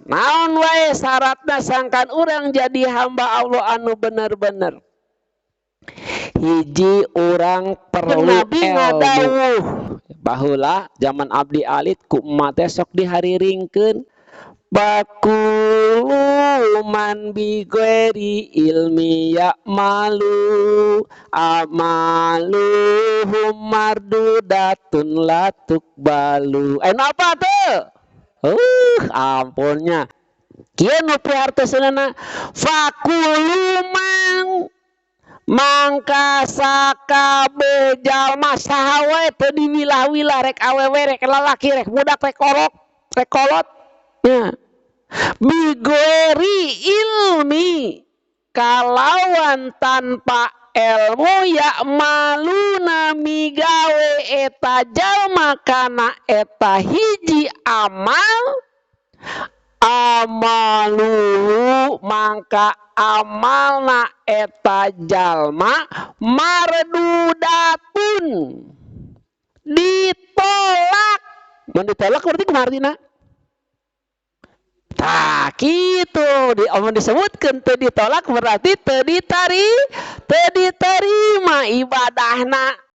Naon wae syaratna sangkan urang jadi hamba Allah anu bener-bener. Hiji, urang perlu Nabi ilmu. Ngadawuh. Baheula zaman abdi alit, ku emak teh sok dihariringkeun, "Fakulu man bighairi ilmi ya'malu amaluhum mardudatun la tuqbalu." Apa tuh? Ampunnya. Kieu nu prihartoseunana, fakulu mang mangka sakabeh jalma, saha wae, teu diwilah-wilah, rek awewe rek lalaki, rek budak rek orok rek kolot nya, bighairi ilmi, kalawan tanpa ilmu, ya maluna migawe eta jalma kana eta hiji amal, amaluhu mangka amalna eta jalma, mardudatun, ditolak. Mun ditolak berarti kumaha artina? Tah, kitu. Di amun disebutkeun teu ditolak berarti teu diterima ibadahna.